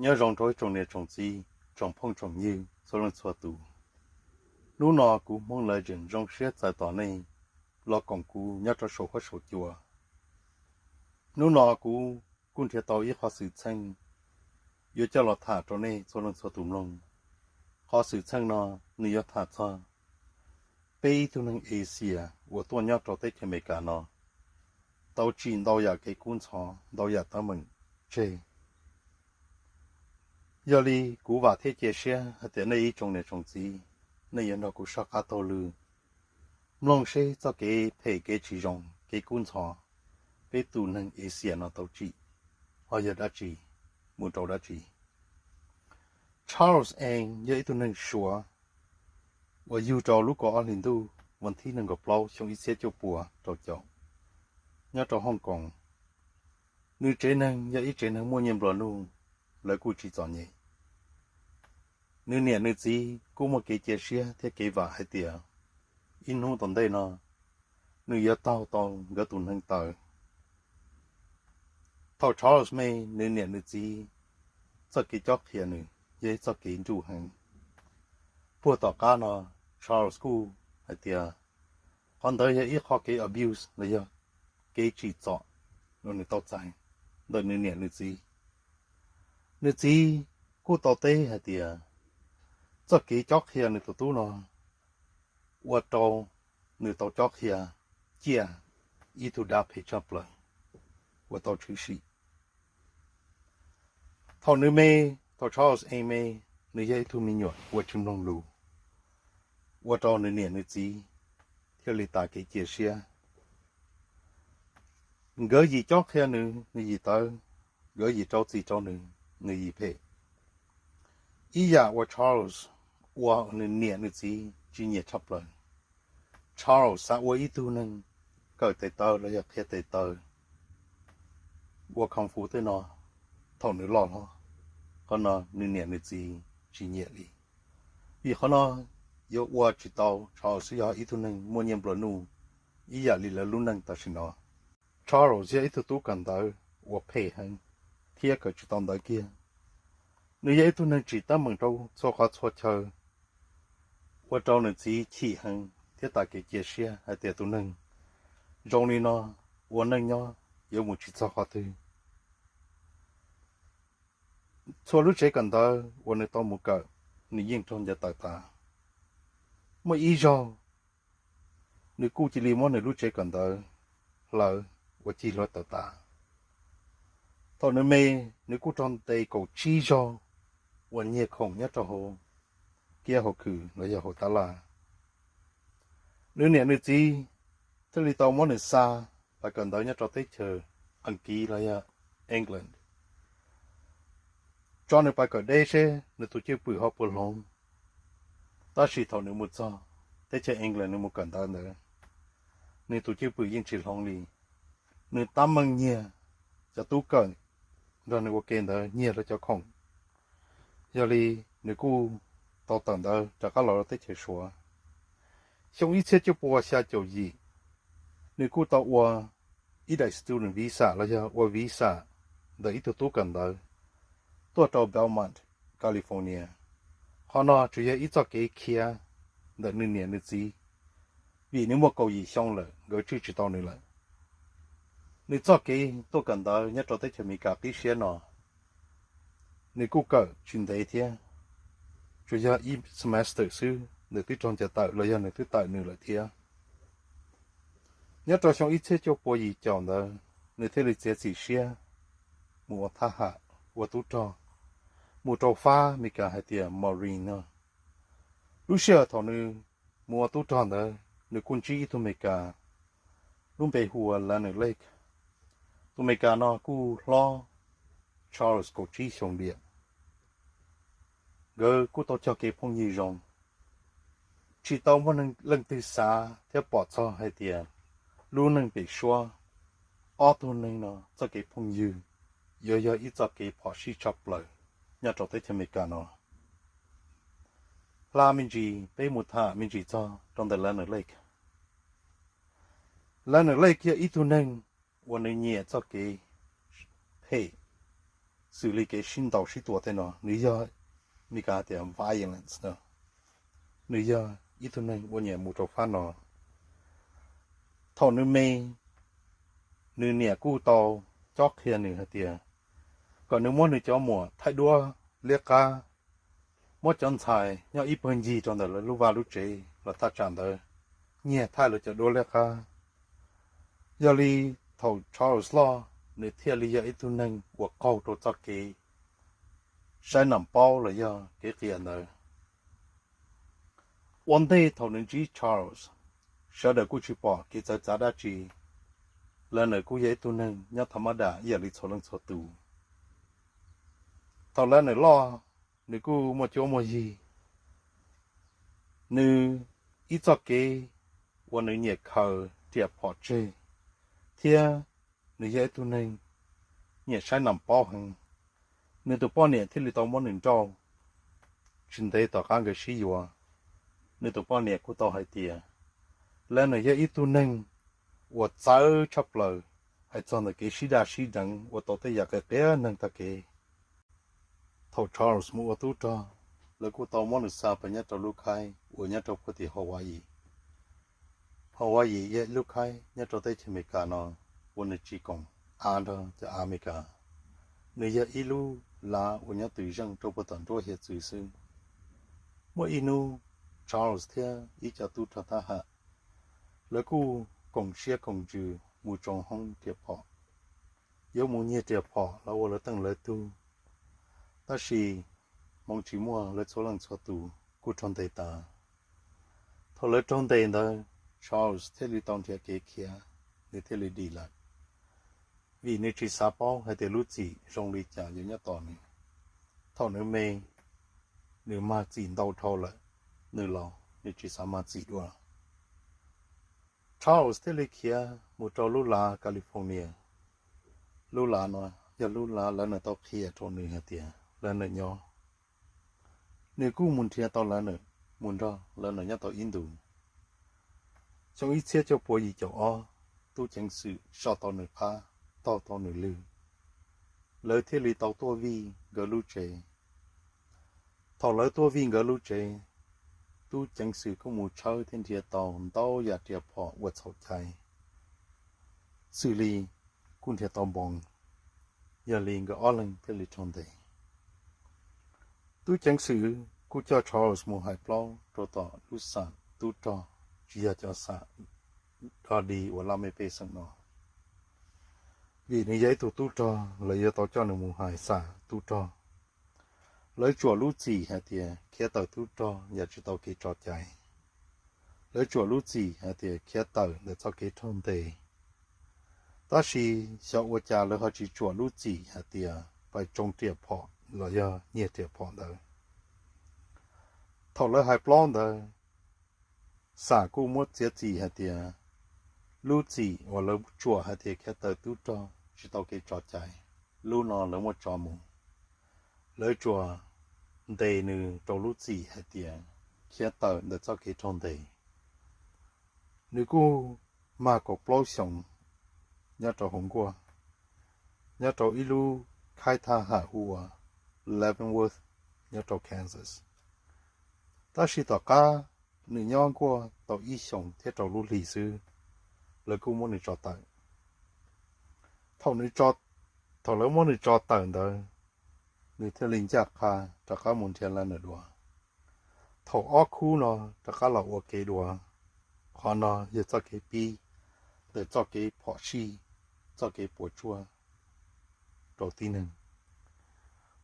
Nyob zoo rau ib tsoom niam tsoom txiv, tsoom phooj tsoom ywg txhua leej txhua tus. Hnub no kuv Hmoob Legend zoo siab txais tos nej los koom kuv nyob rau saum huab saum cua. Hnub no kuv kuj nrhiav tau ib qho xwm txheej yuav coj los tham rau nej txhua leej txhua tus mloog. Qhov xwm txheej no nws yuav tham txog peb ib tug neeg Asia uas tuaj nyob rau teb chaws Amelikas no tau tsim ntau yam kev kub ntxhov, ntau yam teeb meem tseg. Yog li kuv vam thiab cia siab hais tias nej ib tsoom niam tsoom txiv, nej yuav nrog kuv soj qab taug lw mloog seb txoj kev phem kev tsis zoo kev kub ntxhov peb tus neeg Asia no tau tsim ho yog dab tsi, mus rau dab tsi. Charles Ng yog ib tug neeg Suav uas yug rau lub kaum ob hlis ntuj vas thib nees nkaum plaub xyoo ib txhiab cuaj puas rau caum nyob rau Hong Kong. Nws tsev neeg yog ib tsev neeg muaj nyiaj nplua nuj, lawv kuj tsis txom nyem. Nws niam nws txiv kuj muaj kev cia siab thiab kev vam hais tias ib hnub tom ntej no nws yuav taug tau nkawd tus neeg taw. Thaum Charles me, nws niam nws txiv txoj kev cob qhia nws yog ib txoj kev nruj heev. Puag tom qab no Charles kuj hais tias qhov ntawd yog ib qho kev abuse los yog kev tsim txom uas nws tau txais ntawm nws niam nws txiv. Nws txiv kuj tau teb hais tias txoj kev cob qhia nws tus tub no ua rau nws tau cob qhia ciaj ib tug dab phem tshaj plaws uas tau tshwm sim. Thaum nws me, thaum Charles Ng me, nws yog ib tug me nyuam uas tsis mloog lus, ua rau nws niam nws txiv thiaj li tas kev cia siab. Nkawd yim cob qhia nws, nws yim tawv, nkawd yim rau txim rau nws, nws yim phem. Ib yam uas Charles ua nws niam nws txiv tsis nyiam tshaj plaws. Charles xav ua ib tug neeg kawm tes taw los yog qhia tes taw, ua kung fu tej no thaum nws loj hlob. Qhov no nws niam nws txiv tsis nyiam li, vim qhov no yuav ua tsis tau Charles yog ib tug neeg muaj nyiaj nplua nuj ib yam li lawv lub neej tam sim no. Charles yog ib tug tub kawm ntawv uas phem heev thiab kawm tsis tau ntawv kiag. Nws yog ib tug neeg tsim teeb meem rau txhua qhov txhua chaw, ua rau nws txiv chim heev thiab tas kev cia siab hais tias tus neeg zoo li no ua neej nyob yuav mus tsis txog qhov twg. Txhua lub tsev kawm ntawv uas nws tau mus kawm, nws yeej raug ncaws tawm tas. Muaj ib zaug nws kuj cia li muab nws lub tsev kawm ntawv hlawv ua cig hlua tawm tas. Thaum nws me, nws kuj raug ntes kaum tsib zaug ua nyiag khoom nyob rau hauv kiab hauv khw los yog hauv tab laj. Nws niam nws txiv thiaj li tau muab nws xa pais kawm ntawv nyob rau teb chaws Askiv los yog England, tso nws pais kawm deb seb nws tus cwj pwm ho puas hloov. Tab sis thaum nws mus txog teb chaws England nws mus kawm ntawv ntawd, nws tus cwj pwm yeej tsis hloov li. Nws tab meeg nyiag cov tub kawm nrog nws ua ke ntawd nyiag lawv cov khoom. Yog li nws kuj tau tawm ntawv rov qab los rau teb chaws Suav. Xyoo ib txhiab cuaj pua xya caum yim, nws kuj tau ua ib daim student visa los yog ua visa ntawm ib tug tub kawm ntawv tuaj rau Beaumont, California. Qhov no tsuas yog ib txoj kev khiav ntawm nws niam nws txiv, vim nws muaj kaum yim xyoo lawm nkawd tswj tsis tau nws lawm. Nws txoj kev tuaj kawm ntawv nyob rau teb chaws Amelikas qib siab no, nws kuj kawm tsis ntev thiab, tsuas yog ib semester xwb nws twb raug ncaws tawm los yog nws twb tawm nws lawm thiab. Nyob rau xyoo ib txhiab cuaj pua yim caum ntawd, nws thiaj li txiav txim siab mus ua thab ham, ua tub rog, mus rau fab Amelikas hais tias Marine no. Lub sij hawm thaum nws mus ua tub rog ntawd nws kuj ntsib ib tug Amelikas lub npe hu ua Leonard Lake. Tus Amelikas no kuj hlob Charles kaum tsib xyoo diam. Nkawd kuj tau cog kev phooj ywg zoo, tsis tau muaj leej twg xav thiab pom txog hais tias lub neej pem suab ob tug neeg no txoj kev phooj ywg yuav yog ib txoj kev phom sij tshaj plaws nyob rau teb chaws Amelikas no. Hla me ntsis peb mus tham me ntsis txog rau ntawm Leonard Lake. Leonard Lake yog ib tug neeg uas nws nyiam txoj kev phem, xws li kev sib ntaus sib tua tej no, nws yog Meskas tias violence no, nws yog ib tug neeg ua nyiam mus rau fab no. Thaum nws me, nws niam kuj tau cob qhia nws hais tias kom nws muab nws cov muam thaij duab liab qab, muab cov ntxhais nyob ib pawg ncig rau ntawm lawv lub vaj lub tsev los thaj tsam ntawd, nyiag thaij lawv cov duab liab qab. Yog li thaum Charles loj, nws thiaj li yog ib tug neeg uas qaug rau txoj kev saib nam paub los yog kev qias ntawd. Ua ntej thaum nws ntsib Charles, sawv daws kuj tsis pom kev txawv txav dab tsi. Leonard kuj yog ib tug neeg nyob tham mab dam ib yam li txhua leej txhua tus. Thaum Leonard loj, nws kuj muaj cuab muaj yig, nws ib txoj kev uas nws nyiam khaws riam phom tseg, thiab nws yog ib tug neeg nyiam saib nam paub heev. Nws tus poj niam thiaj li tau muab nws nrauj. Tsis ntev tom qab nkawd sib yuav, nws tus poj niam kuj tau hais tias Leonard yog ib tug neeg uas txawv tshaj plaws hais txog ntawm kev sib daj sib deev ua tau tej yam qias qias neeg tag kev. Thaum Charles mus ua tub rog, lawv kuj tau muab nws xa pes nyob rau lub khaib uas nyob rau puag tim Hawaii. Hawaii yog ib lub khaib nyob rau teb chaws Amelikas no, uas nws tsis koom av nrog cov av Amelikas. Nws yog ib lub lav uas nyob twm zeej rau puag tom nruab hiav txwv xwb. Muaj ib hnub, Charles thiab ib co tub rog thab ham, lawv kuj koom siab koom ntsws mus tsoo hoob riam phom, yuav mus nyiag riam phom los ua lawv teej lawv tug. Tab sis hmoov tsis muaj, lawv txhua leej txhua tus kuj raug ntes tas. Thaum lawv raug ntes ntawd, Charles thiaj li tau nrhiav kev khiav, nws thiaj li dim lawm, vim nws tsis xav paub hais tias lub txim zoo li cas yuav nyob tos nws. Thaum nws me, nws mag txim ntau dhau lawm, nws laus nws tsis xav mag txim dua. Charles thiaj li khiav mus rau lub lav California. Lub lav no yog lub lav Leonard tau qhia rau nws hais tias Leonard nyob. Nws kuj mus nrhiav tau Leonard, mus nrog Leonard nyob tau ib ntus. Xyoo ib txhiab cuaj puas yim caum ob, tub ceev xwm soj tau nws qab, taug tau nws lw, lawv thiaj li tau tuaj vij nkawd lub tsev. Thaum lawv tuaj vij nkawd lub tsev, tub ceev xwm kuj mus tshawb thiab nrhiav tau ntau yam riam phom uas txhaum cai, xws li kuj nrhiav tau npoov. Yog li nkawd ob leeg thiaj li raug ntes. Tub ceev xwm kuj coj Charles mus hais plaub rau tom lub xam tub rog, tsis yog cov xam dog dig uas laj mej pej xeem no, vim nws yog ib tug tub rog, lawv yuav tau coj nws mus hais xam tub rog. Lawv tsuam lub txim hais tias khiav tawm tub rog yam tsis tau kev tso cai. Lawv tsuam lub txim hais tias khiav tawm ntawm txoj kev raug ntes. Tab sis xyov ua cas lawv ho tsis tsuam lub txim hais tias pais tsoo riam phom los yog nyiag riam phom ntawd. Thaum lawv hais plaub ntawd, xam kuj muab txiav txim hais tias lub txim uas lawv tsuam hais tias khiav tawm tub rog tsis tau kev tso cai, lub no lawv muab tso mus. Lawv tsuas ntes nws rau lub txim hais tias khiav tawm ntawm txoj kev raug ntes. Nws kuj mag kaum plaub xyoos nyob rau hauv nkuaj, nyob rau ib lub khaib thab ham hu ua Leavenworth nyob rau Kansas. Tab sis tom qab nws nyob nkuaj tau ib xyoos thiab rau lub hlis xwb, lawv kuj muab nws tso tawm. Thaum nws, thaum lawv muab nws tso tawm ntawd, nws thiaj li ncaj qha rov qab mus nrhiav Leonard dua. Thaum ob khub no rov qab los ua ke dua, qhov no yog txoj kev pib ntawm txoj kev phom sij, txoj kev puas tsuaj rau tib neeg.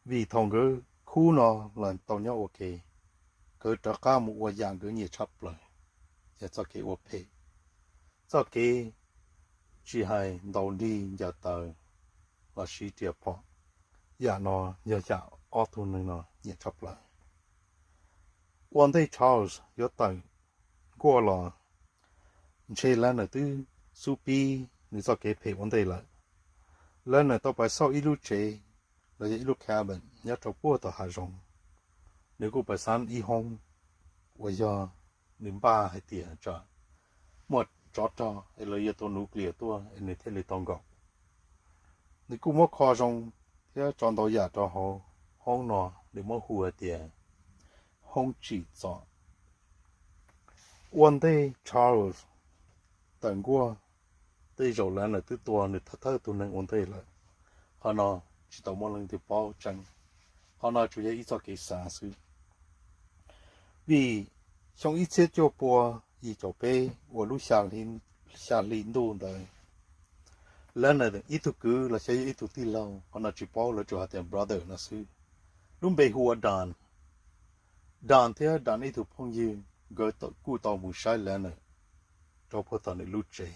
Vim thaum nkawd khub no los tau nyob ua ke, nkawd rov qab mus ua yam nkawd nyiam tshaj plaws, yog txoj kev ua phem, txoj kev tsis hais ntaus nrig ncaws taws los siv riam phom. Yam no yog yam ob tug neeg no nyiam tshaj plaws. Ua ntej Charles yuav tawm nkuaj los, ntshe Leonard twb xub pib nws txoj kev phem ua ntej lawm. Leonard tau pais xauj ib lub tsev los yog ib lub cabin nyob rau puag tom hav zoov. Nws kuj pais xab ib hoob uas yog nws npaj hais tias tsam muaj tsov rog es lawv yuav tua nuclear tuaj es nws thiaj li tau nkaum. Nws kuj muab kho zoo thiab tso ntau yam rau hauv hoob no, nws muab hu hais tias hoob tsim txom. Ua ntej Charles tawm nkuaj, tej zaum Leonard twb tua nws thawj thawj tus neeg ua ntej lawm. Qhov no tsis tau muaj leej twg paub tseeb, qhov no tsuas yog ib txoj kev xav xwb. Vim xyoo ib txhiab cuaj pua yim caum peb uas lub xya hli ntuj ntawd, Leonard ib tug kwv los xyov yog ib tug tij laug, qhov no tsis paub, lawv tsuas hais tias brother no xwb, lub npe hu ua Don. Don thiab Don ib tug phooj ywg nkawd kuj tau mus saib Leonard rau puag tom nws lub tsev.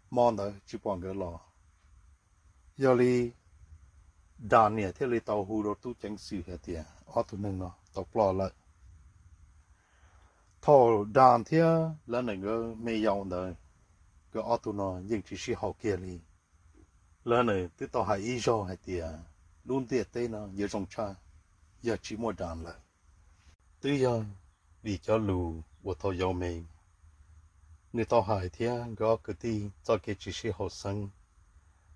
Hmo ntawd tsis pom nkawd los, yog li Don niam thiaj li tau hu rau tub ceev xwm hais tias ob tug neeg no tau ploj lawm. Thaum Don thiab Leonard nkawd me yau ntawd, nkawd ob tug no yeej tsis sib haum kiag li. Leonard twb tau hais ib zaug hais tias lub ntiaj teb no yuav zoo tshaj yog tsis muaj Don lawm. Twb yog vim cov lus uas thaum yau me nws tau hais thiab nkawd ob kwv tij txoj kev tsis sib haum xeeb,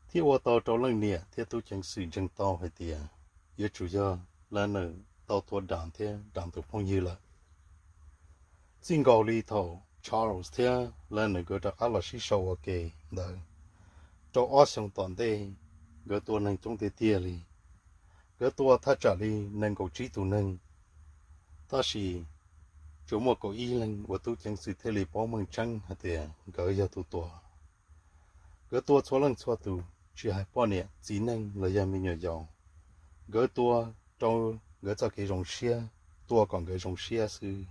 thiab ua tau rau leej niam thiab tub ceev xwm ntseeg tau hais tias yuav tsum yog Leonard tau tua Don thiab Don tus phooj ywg lawm. Txij nkaus li thaum Charles thiab Leonard nkawd rov qab los sib sau ua ke ntawd, rau ob xyoo tom ntej, nkawd tua neeg coob tiag tiag li. Nkawd tua thaj tsam li nees nkaum tsib tus neeg, tab sis tsuas muaj kaum ib leeg uas tub ceev xwm thiaj li paub meej tseeb hais tias nkawd yog tus tua. Nkawd tua txhua leej txhua tus, tsis hais poj niam txiv neej los yog me nyuam yaus. Nkawd tua rau nkawd txoj kev zoo siab, tua kom nkawd zoo siab xwb.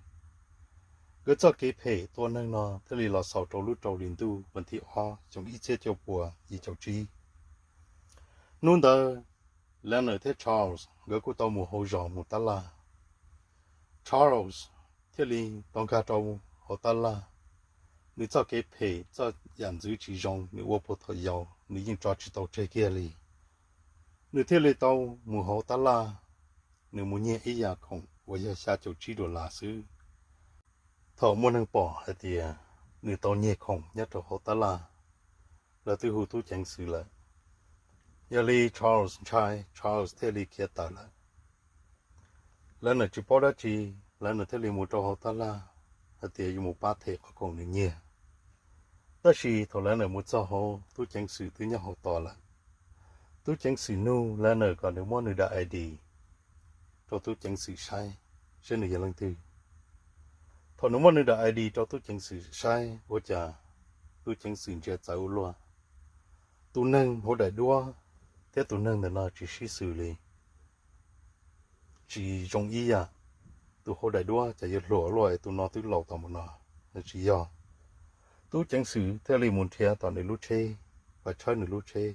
Nkawd txoj kev phem tua neeg no thiaj li los xaus rau lub rau hli ntuj vas thib ob xyoo ib txhiab cuaj pua yim caum tsib. Hnub ntawd Leonard thiab Charles nkawd kuj tau mus hauv zos mus tab laj. Charles thiaj li tau nkag rau hauv tab laj. Nws txoj kev phem, txoj yam ntxwv tsis zoo nws ua puag thaum yau nws yeej tso tsis tau tseg kiag li. Nws thiaj li tau mus hauv tab laj, nws mus nyiag ib yam khoom uas yog xya caum tsib dollar xwb. Thaum muaj neeg pom hais tias nws tau nyiag khoom nyob rau hauv tab laj, lawv twb hu tub ceev xwm lawm. Yog li Charles ntshai, Charles thiaj li khiav tawm lawm. Leonard tsis paub dab tsi, Leonard thiaj li mus rau hauv tab laj hais tias yuav mus pab them qhov khoom nws nyiag. Tab sis thaum Leonard mus txog hauv, tub ceev xwm twb nyob hauv tos lawm. Tub ceev xwm nug Leonard kom nws muab nws daim ID rau tub ceev xwm saib, saib nws yog leej twg. Thaum nws muab nws daim ID rau tub ceev xwm saib, ua cas tub ceev xwm ntsia txawv ua luaj. Tus neeg hauv daim duab thiab tus neeg ntawm no tsis sib xws li, tsis zoo ib yam. Tus hauv daim duab cas yuav hluas luaj es tus no twb laus tau npaum no, tsis yog. Tub ceev xwm thiaj li mus nrhiav tom nws lub tsheb, pab tshawb nws lub tsheb.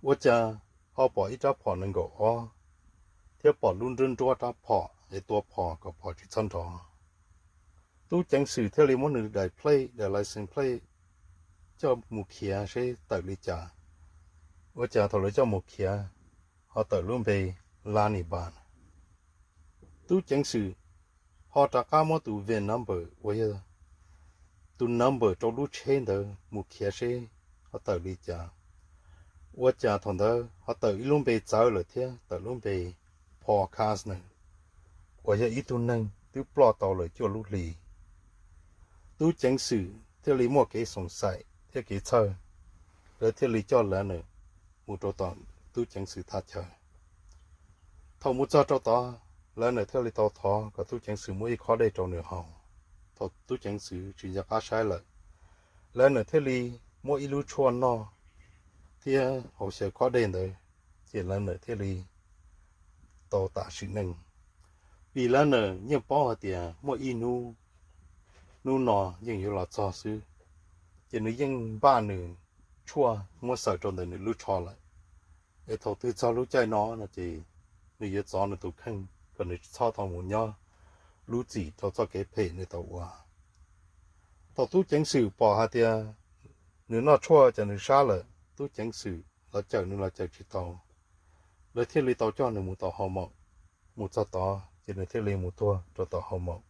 Ua cas ho pom ib rab phom nees nkaum ob, thiab pom lub nruab nruab rab phom es tua phom kom phom tsis txhob nrov. Tub ceev xwm thiaj li muab nws daim plate, daim license plate coj mus khiav seb tawm li cas. Ua cas thaum lawv coj mus khiav, ho tawm lub npe Laniban. Tub ceev xwm ho rov qab muab tus vin number uas yog tus number rau lub tsheb ntawd mus khiav seb ho tawm li cas. Ua cas thaum ntawd ho tawm ib lub npe txawv lawm thiab, tawm lub npe Paul Castner, uas yog ib tug neeg twb ploj tau lawm cuaj lub hlis. Tub ceev xwm thiaj li muaj kev xoom xaim thiab kev txhawj, lawv thiaj li coj Leonard mus rau tom tub ceev xwm thaj chaw. Thaum mus txog rau tod, Leonard thiaj li tau thov kom tub ceev xwm muab ib khob dej rau nws haus. Thaum tub ceev xwm tsis nco qab saib lawm, Leonard thiaj li muab ib lub tshuaj noj thiab haus xyaw khob dej ntawd, ces Leonard thiaj li tau tas sim neej. Vim Leonard yeej paub hais tias muaj ib hnub, hnub no yeej yuav los txog xwb, ces nws yeej npaj nws tshuaj muab xaws rau ntawm nws lub tsho lawm, es thaum twg txog lub caij no no ces nws yuav txov nws tus kheej kom nws txhob tau mus nyob lub txim rau txoj kev phem nws tau ua. Thaum tub ceev xwm pom hais tias nws noj tshuaj ces nws sab lawm, tub ceev xwm los cawm nws los cawm tsis tau, lawv thiaj li tau coj nws mus tom hoo maum. Mus txog tod ces nws thiaj li mus tuag rau tom hoo maum.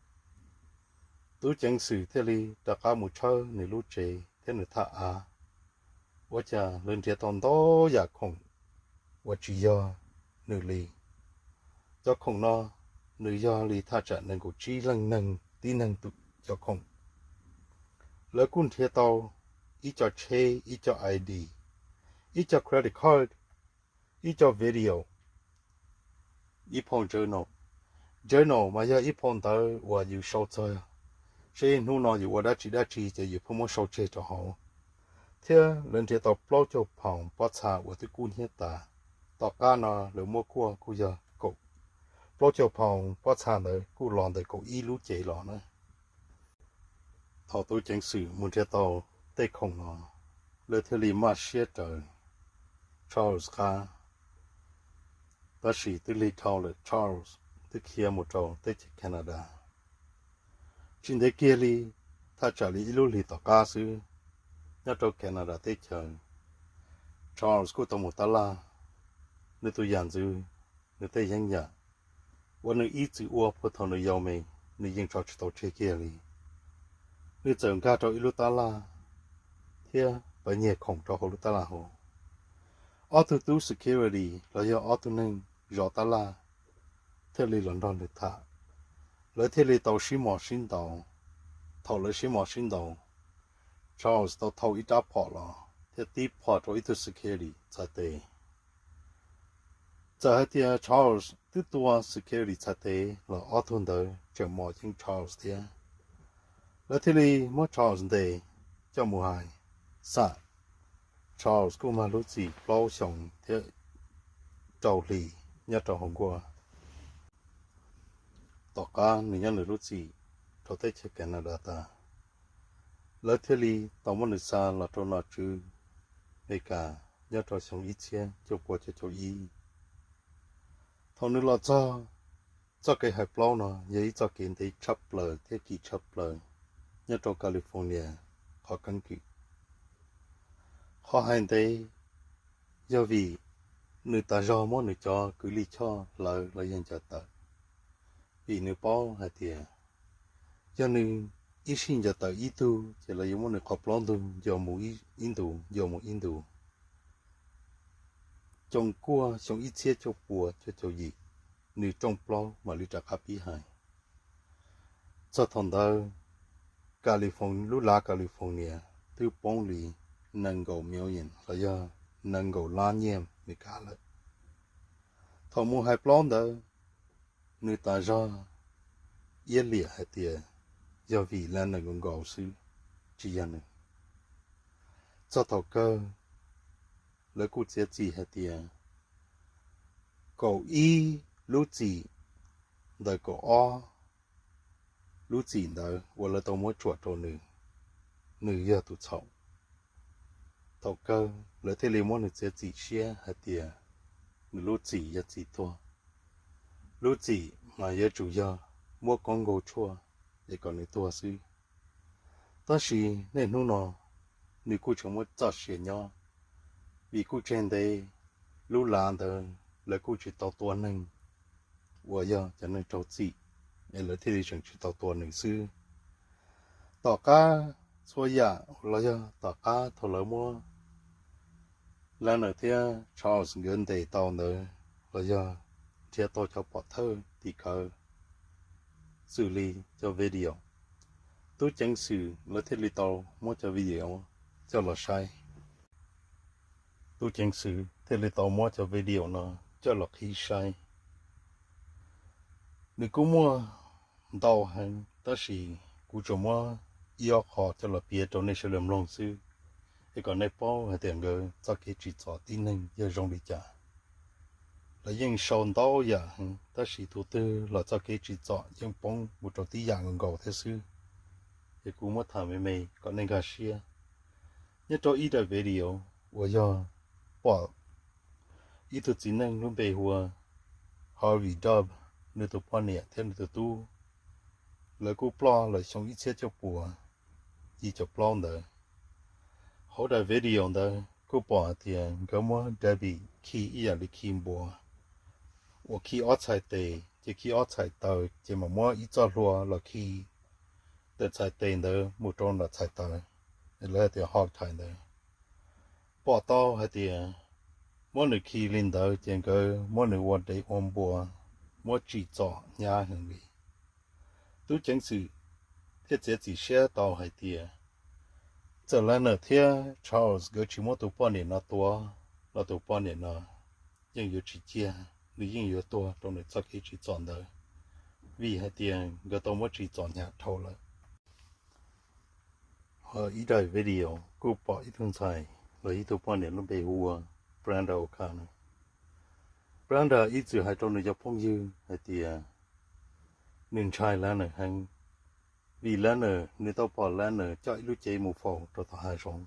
Tub ceev xwm thiaj li rov qab mus tshawb nws lub tsev thiab nws thaj av. Ua cas lawv nrhiav tau ntau yam khoom uas tsis yog nws li. Cov khoom no nws yog li thaj tsam nees nkaum tsib leej neeg tib neeg tus cov khoom. Lawv kuj nrhiav tau ib co tsheb, ib co I D, ib co credit card, ib co video, ib phau journal. Journal mas yog ib phau ntawv uas yus sau txog seb hnub no yus ua dab tsi dab tsi ces yus pheej muab sau tseg rau hauv. Thiab lawv nrhiav tau plaub caug phaum pob txha uas twb kub hnyiab tas. Tom qab no lawv muab kuaj kuj yog kaum, plaub caug phaum pob txha ntawd kuj los ntawm kaum ib lub cev los na. Thaum tub ceev xwm mus nrhiav tau tej khoom no, lawv thiaj li maj siab raws Charles qab. Tab sis twb lig dhau lawm, Charles twb khiav mus rau teb chaws Canada. Tsis ntev kiag li, thaj tsam li ib lub hlis tom qab xwb, nyob rau Canada teb chaws, Charles kuj tau mus tab laj. Nws tus yam ntxwv, nws tej yeeb yam uas nws ib txwm ua puag thaum nws yau me, nws yeej tso tsis tau tseg kiag li. Nws txawm nkag rau ib lub tab laj thiab pab nyiag khoom rau hauv lub tab laj hauv. Ob tug tub security los yog ob tug neeg zov tab laj thiaj li los nrog nws tham. Lawv thiaj li tau sib mos sib ntaus. Thaum lawv sib mos sib ntaus, Charles tau thau ib rab phom los thiab tib phom rau ib tug security txhais tes. Txawm hais tias Charles twb tua security txhais tes los ob tug ntawd tseem mos yeej Charles thiab. Lawv thiaj li muab Charles ntes coj mus hais xam. Charles kuj mag lub txim plaub xyoos thiab rau hlis nyob rau hauv nkuaj. Tom qab nws nyob nws lub txim rau teb chaws Canada tas, lawv thiaj li tau muab nws xa los rau nom tswv Amelikas nyob rau xyoo ib txhiab cuaj pua cuaj caum ib. Thaum nws los txog, txoj kev hais plaub no yog ib txoj kev ntev tshaj plaws thiab kim tshaj plaws nyob rau California qhov keeb kwm. Qhov hais ntev yog vim nws tas zog muab nws cov kwv lij choj hlawv los yog ncaws tawm, vim nws paub hais tias yog nws ib sij ncaws tawm ib tug ces lawv yuav muab nws qhov plaub ntug nco mus ib ntus, nco mus ib ntus. Coom kuaj xyoo ib txhiab cuaj pua cuaj caum yim, nws rooj plaub mam li rov qab pib hais. Txog thaum ntawd, Californ- lub lav California twb poob li nees nkaum million los yog nees nkaum lab nyiaj Amelikas lawm. Thaum mus hais plaub ntawd, nws tas zog iab liam hais tias yog vim lab nees nkaum nkaus xwb, tsis yog nws. Txog thaum kawg, lawv kuj txiav txim hais tias kaum ib lub txim ntawm kaum ob lub txim ntawd uas lawv tau muab tsuam rau nws, nws yog tus txhaum. Thaum kawg lawv thiaj li muab nws txiav txim siab hais tias nws lub txim yog txim tuag. Lub txim mas yuav tsum yog muab koob nkaug tshuaj es kom nws tuag xwb. Tab sis niaj hnub no nws kuj tseem muaj txoj sia nyob, vim kuj tseg ntev lub lav ntawd lawv kuj tsis tau tua neeg uas yog cov neeg raug txim, es lawv thiaj li tseem tsis tau tua nws xwb. Tom qab txhua yam los yog tom qab thaum lawv muab Leonard thiab Charles nkawd ntes tau ntawd los yog nrhiav tau cov pov thawj tim khawv xws li cov video, tub ceev xwm lawv thiaj li tau muab cov video coj los saib. Tub ceev xwm thiaj li tau muab cov video no coj los qhib saib. Nws kuj muaj ntau heev, tab sis kuv tsuas muab ib ob qho coj los piav rau nej sawv daws mloog xwb, es kom nej paub hais tias nkawd txoj kev tsim txom tib neeg yog zoo li cas. Lawv yeej sau ntau yam heev, tab sis tus twg los txoj kev tsim txom yeej poob mus rau tib yam nkaus nkaus thiab xwb. Es kuv muab tham me me kom nej nkag siab. Nyob rau ib daim video uas yog pom ib tug txiv neej lub npe hu ua Harvey Dub, nws tus poj niam thiab nws tus tub, lawv kuj ploj lawm xyoo ib txhiab cuaj puas yim caum plaub ntawd. Hauv daim video ntawd kuj pom hais tias nkawd muab Debbie khi ib yam li khi npua, uas khi ob txhais tes, ces khi ob txhais taw, ces mam muab ib txoj hlua los khi ntawm txhais tes ntawd mus rau nram txhais taw, lawv hais tias hog tie ntawd. Pom tau hais tias Muab nws khi li ntawd ces nkawd muab nws ua dev ua npua, muab tsim txom hnyav heev li. Tub ceev xwm thiaj txiav txim siab tau hais tias txawm Leonard thiab Charles nkawd tsis muab tus poj niam no tua los tus poj niam no yeej yuav tsis ciaj, nws yeej yuav tuag rau nws txoj kev tsim txom ntawd, vim hais tias nkawd tau muab tsim txom hnyav dhau lawm. Ho ib daim video kuj pom ib tug ntxhais los ib tug poj niam lub npe hu ua Brenda O'Connor. Brenda ib txwm hais rau nws cov phooj ywg hais tias nws ntshai Leonard heev, vim Leonard, nws tau pom Leonard coj ib lub cev mus faus rau tom hav zoov.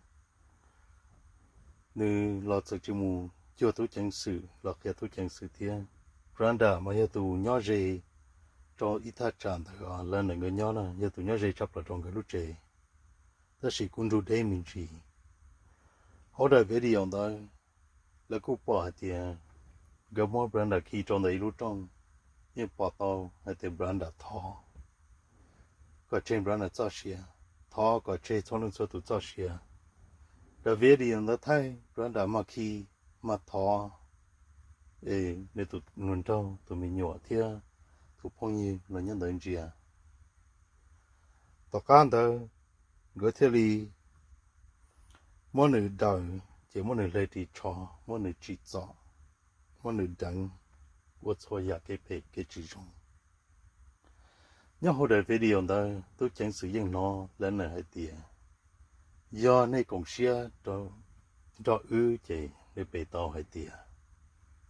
Nws los txawm tsis mus cuag tub ceev xwm los qhia tub ceev xwm thiab. Brenda mas yog tus nyob ze rau ib thaj tsam ntawd Leonard nkawd nyob na, yog tus nyob ze tshaj plaws rau nkawd lub tsev, tab sis kuj nrug deb me ntsis. Hauv daim video ntawd lawv kuj pom hais tias nkawd muab Brenda khi rau ntawm ib lub rooj, yeej pom tau hais tias Brenda thov kom tseg Brenda txoj sia, thov kom tseg txhua leej txhua tus txoj sia. Daim video ntawd thaij Brenda mas khi mas thov es nws tus hluas nraug, tus me nyuam thiab tus phooj ywg los nyob ntawd ntsia. Tom qab ntawd nkawd thiaj li muab nws daws, ces muab nws hle ris tsho, muab nws tsim txom, muab nws deev, ua txhua yam kev phem kev tsis zoo. Nyob hauv daim video ntawd tub ceev xwm yeej hnov Leonard hais tias yog nej koom siab nrog wb ces nws pe tau hais tias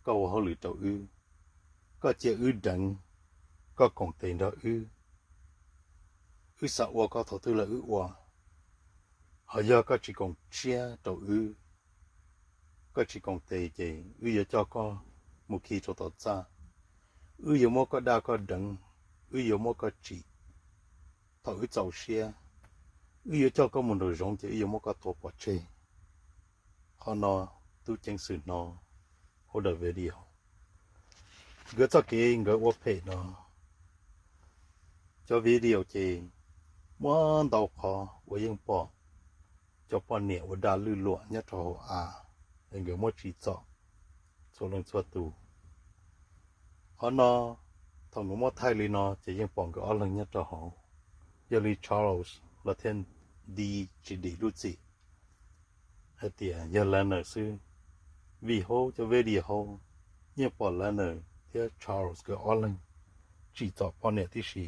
koj ua hauj lwm rau wb, koj cia wb deev, koj koom tes nrog wb, wb xav ua koj thaum twg los wb ua. Ho yog koj tsis koom siab rau wb, koj tsis koom tes ces wb yuav coj koj mus khi rau tom txaj, wb yuav muab koj daj koj deev, wb yuav muab koj tsim. Thaum wb txaus siab, wb yuav coj koj mus nraum zoov ces wb yuav muab koj tua pov tseg. Qhov no tub ceev xwm hnov hauv daim video. Nkawd txoj kev nkawd ua phem no, cov video ces muaj ntau qhov uas yeej pom cov poj niam ua daj lwj luam nyob rau hauv av, es nkawd muab tsim txom txhua leej txhua tus. Qhov no, thaum nkawd muab thaij li no ces yeej pom nkawd ob leeg nyob rau hauv. Yog li Charles los thiaj di tsis dim lub txim hais tias yog Leonard xwb, vim hauv cov video hauv yeej pom Leonard thiab Charles nkawd ob leeg tsim txom poj niam tib si.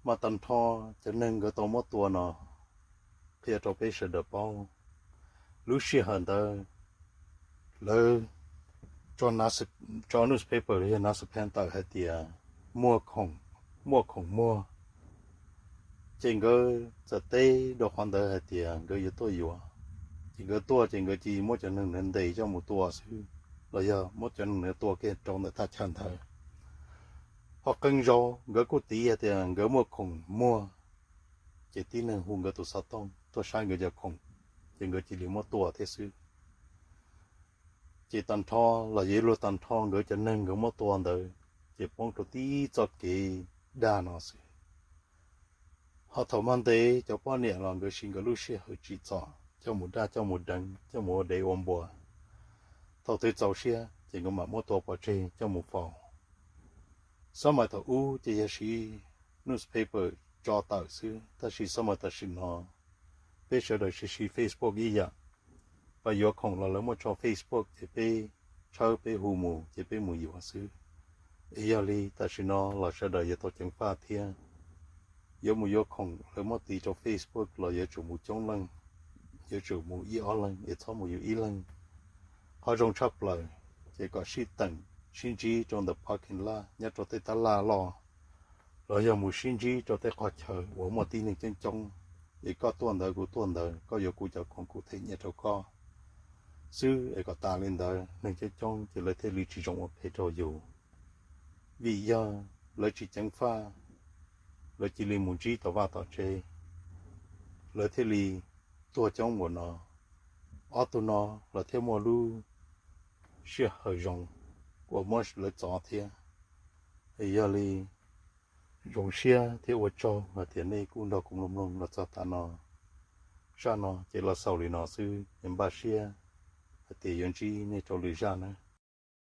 Mas tag nrho cov neeg nkawd tau muab tua no, qhia rau peb sawv daws paub, lub sij hawm ntawd lawv tso newspaper los yog nas phees tawm hais tias muaj khoom, muaj khoom muag. Ces nkawd txawm teb rau qhov ntawd hais tias nkawd yuav tuaj yuav, ces nkawd tuaj ces nkawd cia li muab cov neeg ntawd ntes coj mus tua xwb, los yog muab cov neeg ntawd tua kiag rau ntawm thaj chaw ntawd. Ho qee zaus nkawd kuj tiv hais tias nkawd muaj khoom muag, ces tib neeg hu nkawd tus xov tooj tuaj saib nkawd cov khoom, ces nkawd cia li muab tua thiab xwb. Ces tag nrho los yog ib luag tag nrho nkawd cov neeg nkawd muab tua ntawd, ces poob rau tib txoj kev dag no xwb. Ho thaum mas ntev cov poj niam los nkawd siv nkawd lub sij hawm tsim txom coj mus daj coj mus deev coj mus ua dev ua npua. Thaum twg txaus siab ces nkawd mam muab tua pov tseg coj mus faus. Xab mais thaum ub ces yog siv newspaper tso tawm xwb, tab sis xab mais tam sim no peb sawv daws siv siv Facebook ib yam. Pab yuav khoom los lawv muab tso Facebook ces peb tshawb peb hu mus ces peb mus yuav xwb. Es yog li tam sim no los sawv daws yuav tau ceev faj thiab. Yuav mus yuav khoom lawv muab tiv rau Facebook los yuav tsum mus coob leej, yuav tsum mus ib ob leeg es txhob mus yus ib leeg. Qhov zoo tshaj plaws ces kom sib teem sib ntsib rau ntawm parking lot nyob rau tej tab laj loj, los yog mus sib ntsib rau tej qhov chaw uas muaj tib neeg coob coob, es koj tuaj ntawd kuv tuaj ntawd, koj yuav kuv cov khoom kuv them nyiaj rau koj xwb. Es kom tas li ntawd neeg coob coob ces lawv thiaj li tsis zoo ua phem rau yus. Vim yog lawv tsis ceev faj, lawv cia li mus ntsib tom vaj tom tsev, lawv thiaj li tuag coob npaum no. Ob tug no los thiaj muaj lub sij hawm zoo uas muab lawv txov thiab. Es yog li zoo siab thiab ua tsaug hais tias nej kuj nrog kuv mloog mloog los txog tav no. Zaj no ces los xaus li no xwb es npaj siab hais tias yuav ntsib nej rau lwm zaj na.